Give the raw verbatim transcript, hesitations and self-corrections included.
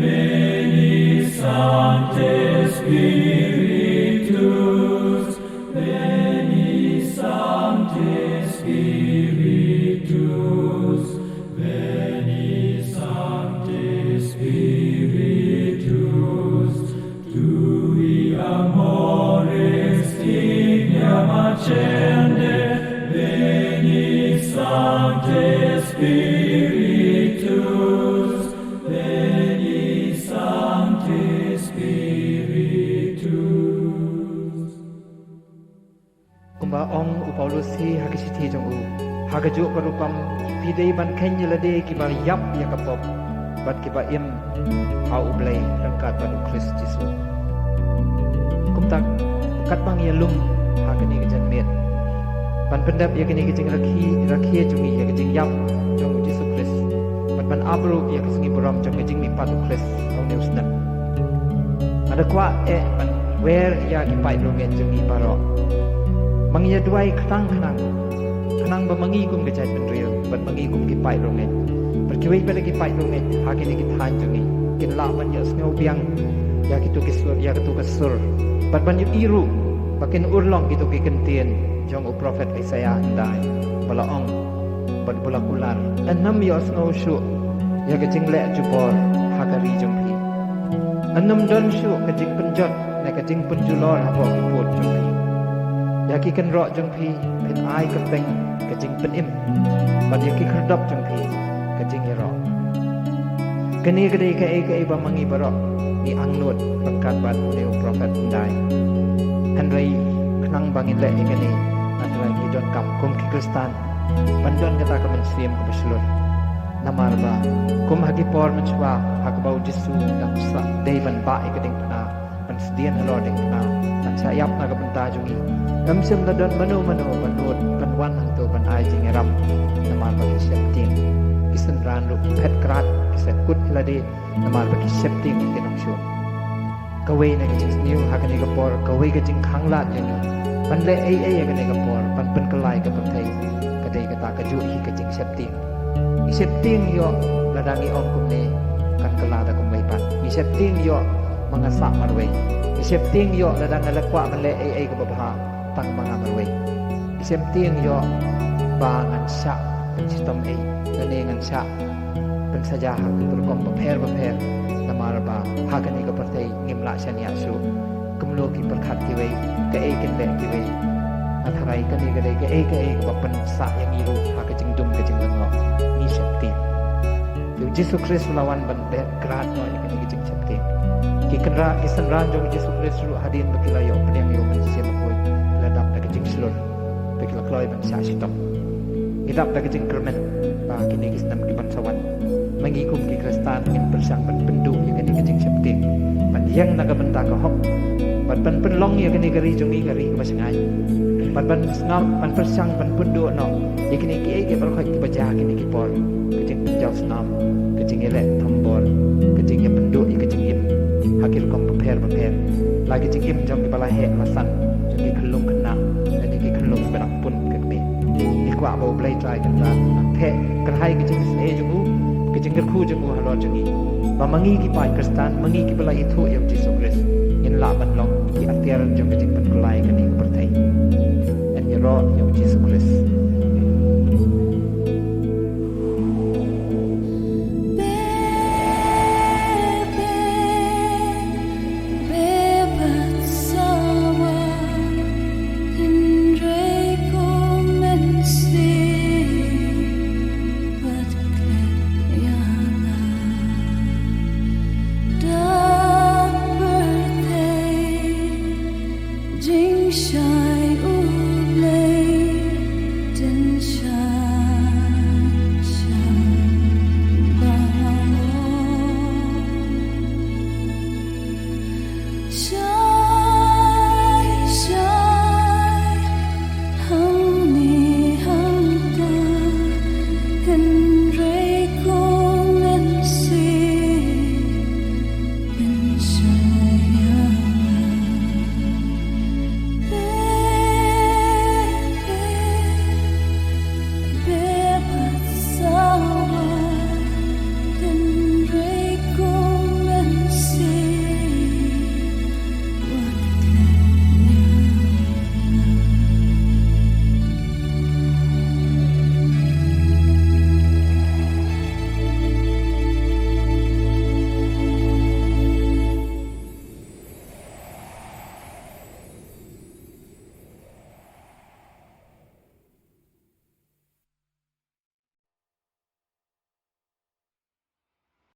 Veni Sancte Spiritus, veni Sancte Spiritus, veni Sancte Spiritus, tui amoris tignam accende, veni Sancte Spiritus, veni Sancte Spiritus. Kumba ong u Paulus hi ha ka shithi jong u, ha kajuh ka rukom phi dei ban kheiñ ïa lade kiba ïap ïa ka pop bad kiba im ha U Blei ryngkat bad U Khrist Jisu. Kumta katba ngi ïalum ha kane ka janmiet ban pyndep ïa kane ka jingrakhe, rakhe jong ngi ïa ka jingïap jong U Jisu Khrist, bad ban ap ruh ïa ka sngi burom jong ka jingmihpat U Khrist ha une u snem. Nga da kwah eh ban wer ïa ki paid riewngeit jong ngi baroh. Ma ngi ïa duwai khnang khnang, khnang ba ma ngi kum ka jaitbynriew bad ma ngi kum ki paid riewngeit bad kiwei pat ki paid riewngeit ha kine ki thaiñ jong ngi kin lah ban ïohsngew biang ïa kito ki sur, ïa kito ka sur, bad ban ïohi ruh ba kin urlong kito ki kyntien jong u prophet Isaiah hyndai ba la ong bad ba la kular: Ynnym ïohsngew shuh ïa ka jingleh jubor ha ka ri jong phi. Ynnym don shuh ka jingpynjot ne ka jingpynjulor hapoh ki pud jong phi. Ïa ki kynroh jong phi phin ai kyrteng ka jingpynim, bad ïa ki khyrdop jong phi ka jingïaroh. Kane ka dei kaei kaei ba ma ngi baroh ngi angnud ryngkat bad une u prophet hyndai. Hynrei khnang ba ngin leh ïa kane, nga tharai ngi donkam kum ki Khristan ban don kata ka mynsiem kaba shlur. Namar ba kum ha ki por mynshuwa ha kaba U Jisu u dang sa dei ban bah ïa ka diengphna, ban sdien halor diengphna, ban shah ïap na ka bynta jong ngi, ym shym la don mano mano ban nud ban wan hangto ban ai jingïarap. Namar ba ki sheptieng, ki synran ruh ki phet krad, ki sa kut ïa lade namar ba ki sheptieng ïa ki nongshun. Kawei na ki jingsniew ha kane ka por, kawei ka jingkhanglad jong ngi ban leh ei ei ha kane ka por ban pynkylla ïa ka pyrthei, ka dei kata kajuh hi ka jingsheptieng. Ngi sheptieng ïoh lada ngi ong kumne, kan kylla da kumwei pat. Ngi sheptieng ïoh ma nga sah marwei. Ngi sheptieng ïoh lada nga la kwah ban leh ei ei kaba bha, tang ma nga marwei. Ngi sheptieng ïoh ba ngan shah pynshitom ei, lane ngan shah pynsaja ha ki rukom bapher bapher. Namar ba ha kane ka pyrthei ngim lah shaniah shuh. Kumno ki pyrkhat kiwei, kaei kin leh kiwei. Nga tharai kane ka dei kaei kaei kaba pynsah ïa ngi ruh ha ka jingdum ka jinglyngngoh. Ngi sheptieng. Te U Jisu Khrist u la wan ban beh krad noh ïa kane ka jingsheptieng. Ki kynrad ki synran jong U Jisu Khrist ruh hadien ba ki la ïoh pdiang ïa u Mynsiem Bakhuid, ki la dap da ka jingshlur, ba ki la kloi ban shah shitom. Ngi dap da ka jingkyrmen ba kine ki snem ki ban sa wan, ma ngi kum ki Khristan ngin pyrshang ban pynduh ïa kane ka jingsheptieng, ban ïeng na ka bynta ka hok, bad ban pynlong ïa kane ka ri jong ngi ka ri kaba shngaiñ, bad ban sngap, ban pyrshang ban pynduh noh ïa kine kiei kiei baroh kiba jia kine ki por, ka jingpynjaw snam, ka jingïaleh thombor, ka jingïapynduh ïa ka jingim ha ki rukom bapher bapher, la ka jingim jong kiba la heh la san, jong ki khyllung khynnah, lane ki khyllung kiba dang pun ka kmie. Ngi kwah ba U Blei Trai Kynrad un theh kyrhai ka jingisynei jong u, ka jingkyrkhu jong u halor jong ngi, ba ma ngi ki paid Khristan, ma ngi kiba la ïathuh ïa U Jisu Khrist, ngin lah ban long ki atiar jong ka jingpynkylla ïa kane ka pyrthei. Ngin ïaroh ïa U Jisu Khrist.